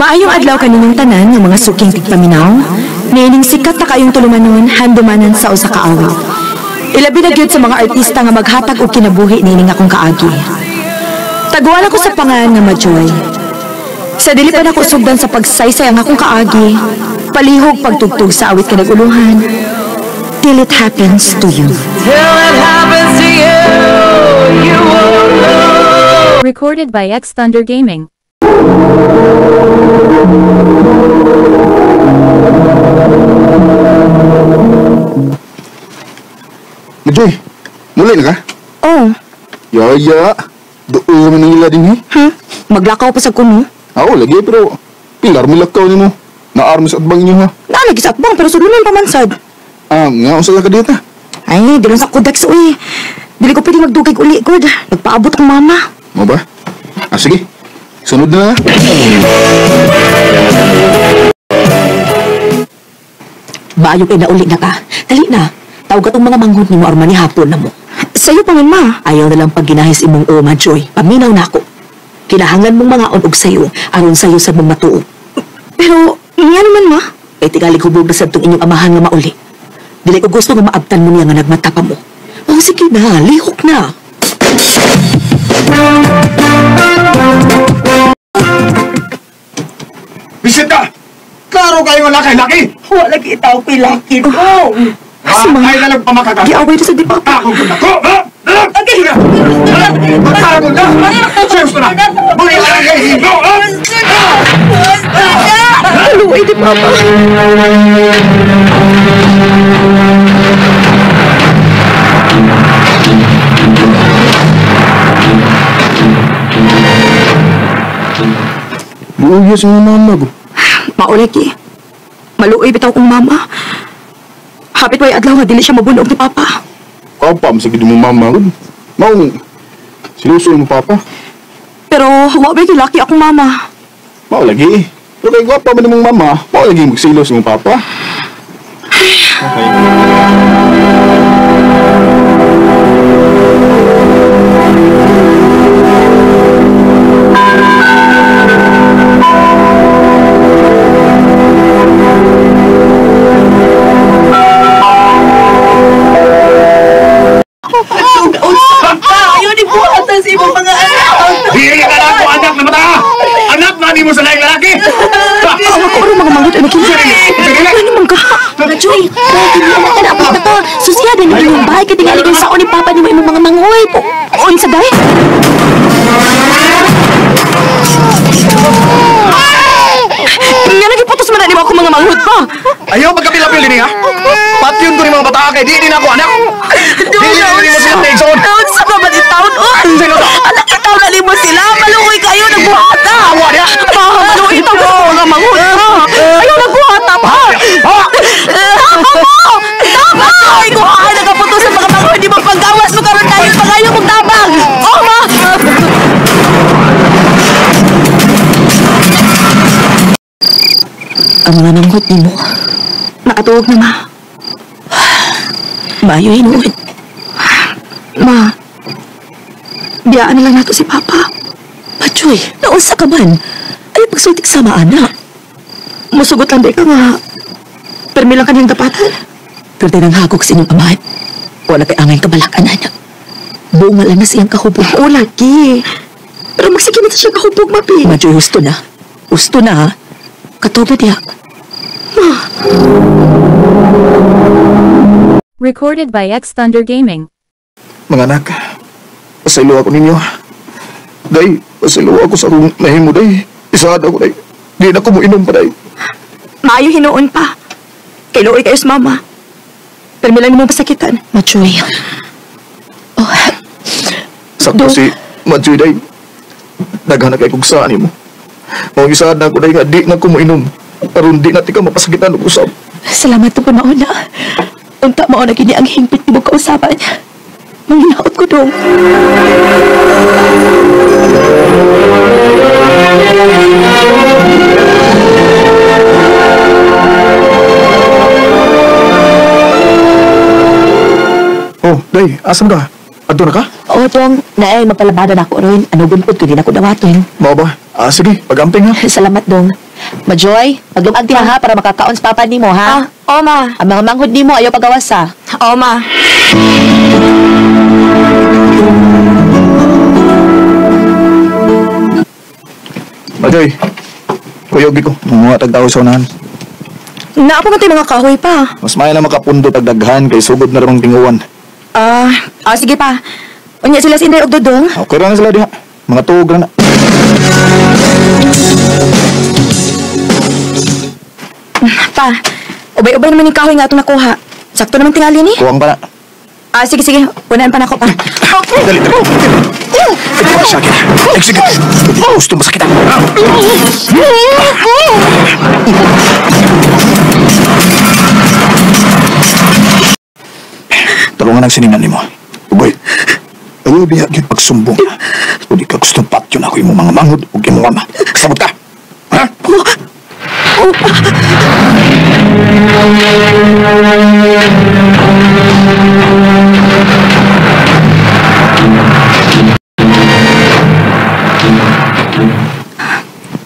Maayong adlaw kaninyong tanan nga mga suking tigpaminaw, niining sikat na kayong tulumanon handumanan sa usa ka awit. Ilabi na gyud sa mga artista nga maghatag og kinabuhi niining akong kaagi. Taguan ako sa pangalan nga Majoy. Sa dili pa nako sugdan sa pagsaysay ang akong kaagi, palihog pagtugtog sa awit kanag-uluhan. Till it happens to you. Till it happens to you, you won't know. Recorded by X Thunder Gaming. Majoy, mulay na ka? Oh. Yaya, doon Manila din eh. Maglakaw pa sa kuno? Ako lagi, pero pilar mo lakaw ni mo. Naarm sa atbang niyo ha? Naalagi sa atbang, pero sulunan pa man sad. Ah, nga, unsa ka dito? Ay, di lang sa Codex, uy. Dili ko pwede magdugay uli, good. Nagpaabot ang mama. Mo ba? Ah, sige. Sunod na. Maayo kay nauli na ka. Dali na. Tawag atong mga manghod nimo arman ni hapon na mo. Sayo pa man, ma. Ayaw na lang pagginahis imong oma, Joy. Paminaw na ako. Kinahanglan mong mga og sayo aron sayo sa mong matuo. Pero, nga naman, ma. Kay tingali hubog na sad tong inyong amahan nga mauli. Dili ko gusto nga maabtan mo niya nga nagmata pa mo. Oh, sige na, lihok na. Bisita! Klaro kayo nga laki-laki! Wala kita ko'y laki ko. Ay na lang pamakagat. Giaway na sa di papa. Ako na ko! Okay! Magkarago na! Seryoso na! Muli na lang kayo! Kaluway di papa. Luuya sa mga mama ko. Maulagi. Maluoy bitaw kong mama. Hapit way adlaw nga dili siya mabunog ni papa. Kapa, masagid mo mama ko. Maong, siluso mo papa. Pero, wa ba laki akong mama? Maulagi. Pero kay gwapa man imong mama, maulagi magsilos imong papa. Okay. Ayaw ni buhatan sa imong mga anak! Hindi ka na ako anak na mata! Anak na ni mo sa laing lalaki! Awa ko rin mga manghod ay makinsa. Ano man ka? Joy, kinabot na ka. Susiya din yung bahay kay tingali kong saon ni papa ni mo imong mga mangoy. Unsa day? Nga nagiputos man na nimo ako mga manghod pa. Ayaw pagkapil-apil din ha? Patyon ko ni mga bata kay di din ako anak. Di din mo sila taigsoon. Unsa ba man itaon? Anak itaw na nimo sila. Maluoy kayo nagbuhata. Awa niya. Pa, maluoy itaw ko mga manghod pa. Ayaw nagbuhata pa. Tama mo! Tama! Ay, kung ay nakaputos sa mga manghod, di mo paggawas mo karon dahil pangayo kong tabang. Oh, ma! Ang mga manghod nimo. Nakatuog na, ma. Maayo hinuod. Ma, biyaan na lang nato si Papa. Majoy, naunsa ka man. Ay, pagsultik sama, anak. Musugot lang di ka nga. Permi lang kanyang dapatan. Pero din ang hagok sa inyong amahan. Wala kay angay kabalakan, anak. Buong lang na siyang kahubog. Oo, lagi. Pero magsige na siya kahubog, mapi. Majoy, husto na. Husto na, ha? Katubo diya. Ma. Recorded by X Thunder Gaming. Mga anak, pasaylo ako ninyo. Day, pasaylo ako sa akong nahimo, day. Isaad ako, day. Di na ko mo inom pa, day. Maayo hinuon pa. Kay luoy kayo sa mama. Pero may lang naman pasakitan. Majoy. Oh. Sakto si Majoy, day. Daghan na kay kong saan mo. Maong isaad na ako, day, nga di na ko mo inom. Aron di na tika mapasakitan og usab. Salamat po mauna. Unta mauna gini ang hingpit ni mo kausaban. Manghinaot ko dong. Oh, day, asam ka? Adto na ka? Oo, Tong. Naay, mapalabanan ako ron. Ano gunpod ko, di na ko dawaton. Mao ba? Ah, sige, pag-amping ha. Salamat, Dong. Majoy, paglumag ti ha para makakaon sa papa nimo ha. Ah, o ma. Ang mga manghod nimo ayaw pagawas ha. O ma. Majoy, kuyogi ko. Mga tagtao sa unahan. Naa pa man tay mga kahoy pa. Mas maya na makapundo tagdaghan kay sugod na ramang tinguan. Sige pa. Unya sila si Inday og Dodong. Okay ra na sila diha. Mga tuog ra na. Pa, ubay-ubay naman yung kahoy nga itong nakuha. Sakto naman tingali ni. Kuwang pa na. Ah, sige, sige. Unahan pa na ako pa. Dali, dali. Sakit. Ay, sige. Gusto masakitan. Tulungan ang sininan nimo. Uboy, ayaw biya gyud pagsumbong. Kung di ka gustong patyon ako imong mga manghod ug imong ama. Kasabot ka. Ha?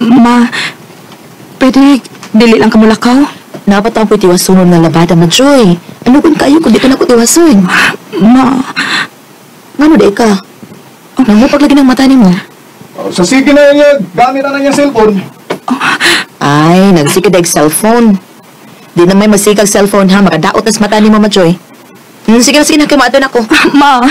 Ma, pwede dili lang kamulakaw. Dapat ang tiwasunon nga labada, Majoy. Ano kung kayo kung di ka na ko tiwason? Ma, Ngano di ka? Nangupag lagi ng mata nimo. Sa sige na niya, gamit na niya cellphone. Ay, nagsikad og cellphone. Di na may masikag cellphone ha, makadaot na sa mata nimo, Majoy. Sige na, sige na, kay maadto na ko. Ma.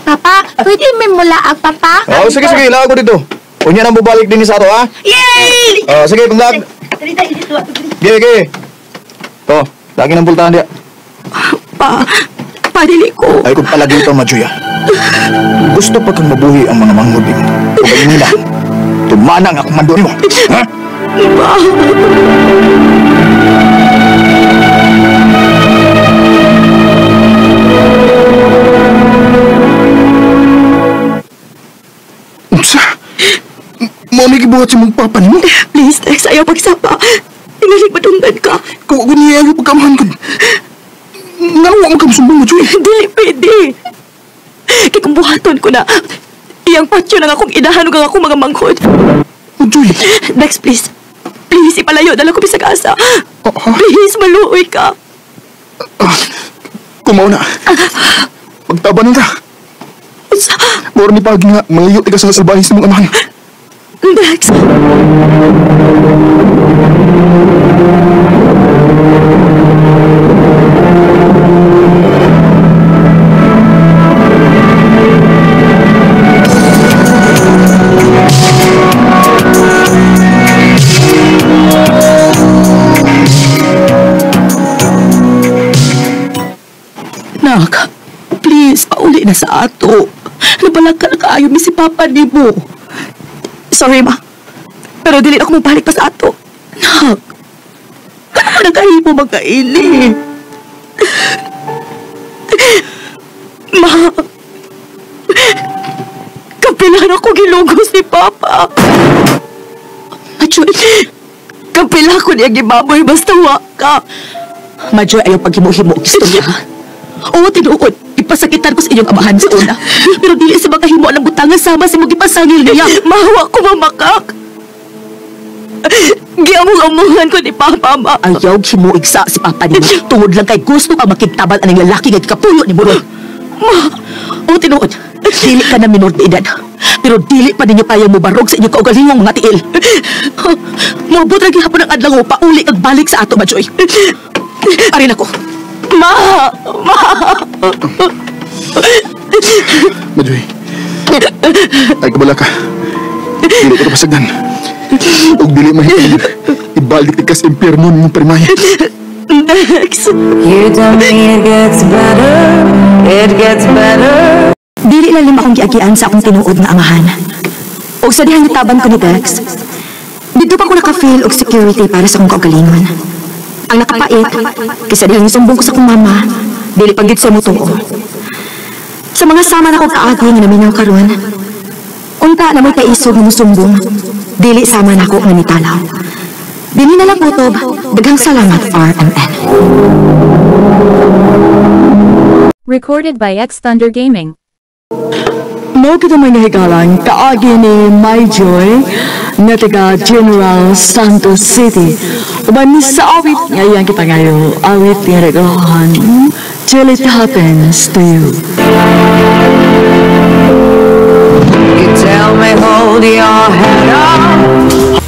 Papa, pwede may mula ang papa? Oh, sige, sige, ilawag ko dito. Unya nang bubalik din sa ato, ha? Yay! Oh, sige, panglag. Ge, ge. To, lagi nang pultahan diya. Pa, padili ko. Ay, kung palagi ito, Majuya. Gusto pa kang mabuhi ang mga manghod nimo. Kung ay nila, tumanang akong mando nimo. Ha? Ma. Unsa? Mao ni gibuhat sa mong papa nimo? Please, Dex, ayaw pagsapa. Tingalig madunggan ka. Kung ako niya ayaw pagkamahan ko. Ngano wa man ka mosumbong, Majoy? Dili pwede. Kay kung buhaton ko na, iyang patyo nang akong inahan ug ang akong mga manghod. Majoy! Dex, please. Please, ipalayo. Dala ko bisag asa. Please, maluoy ka. Kumaw na. Pagtaba nila. Unsa? Mura ni pagi nga, malayo tika sa salbahe sa mga amahan. Dex. Nak, please, pauli na sa ato. Nabalak ka na kaayo mi si Papa nimo. Sorry, ma. Pero dili ako mabalik pa sa ato. Nak, kano nagkahimo magkaili? Ma, kapilan ako gilugos ni Papa. Majoy, kapila ko niya gibaboy basta wa ka. Majoy, ayaw paghimuhimo og istorya, ha? Oo, tinuod. Ipasakitan ko sa inyong amahan sa una. Pero dili sa makahimo ng butangan sama sa mong ipasangil niya. Mahawa ko mamakak. Giamong-amungan ko ni Papa, ma. Ayaw himuig sa si Papa nimo. Tungod lang kay gusto ka makigtaban aning lalaki nga gikapuyo ni Muron. Ma, oo, tinuod. Dili ka na minor de edad. Pero dili pa ninyo kaya mobarog sa inyong kaugalingong mga tiil. Moabot ra gihapon ang adlaw pauli kag balik sa ato, Majoy. Arin ako. Ma! Ma! Majoy, ay kabala ka. Dili ka pasagdan. Ug dili mahitungod, ibalik ka sa impyerno nimong parimaya. Dex! You tell me it gets better, it gets better. Dili lalim akong giagian sa akong tinuod nga amahan. Og sa dihang nitaban ko ni Dex, dito pa ko naka-feel og security para sa akong kaugalingon. Ang nakapait, kaysa dihang isumbong ko sa akong mama, dili pa gyud sa mutuo. Sa mga sama na kong kaagi nga naminaw karon, unta na mo'y kaisog nga musumbong, dili sama nako nga nitalaw. Dini na lang kutob, daghang salamat RMN. Recorded by X Thunder Gaming. Mao kita mga higalan kaagi ni My Joy nga taga General Santos City. Uban ni sa awit nga iyang gipangayo, awit nga regahan, "Till It Happens to You." You tell me hold your head up.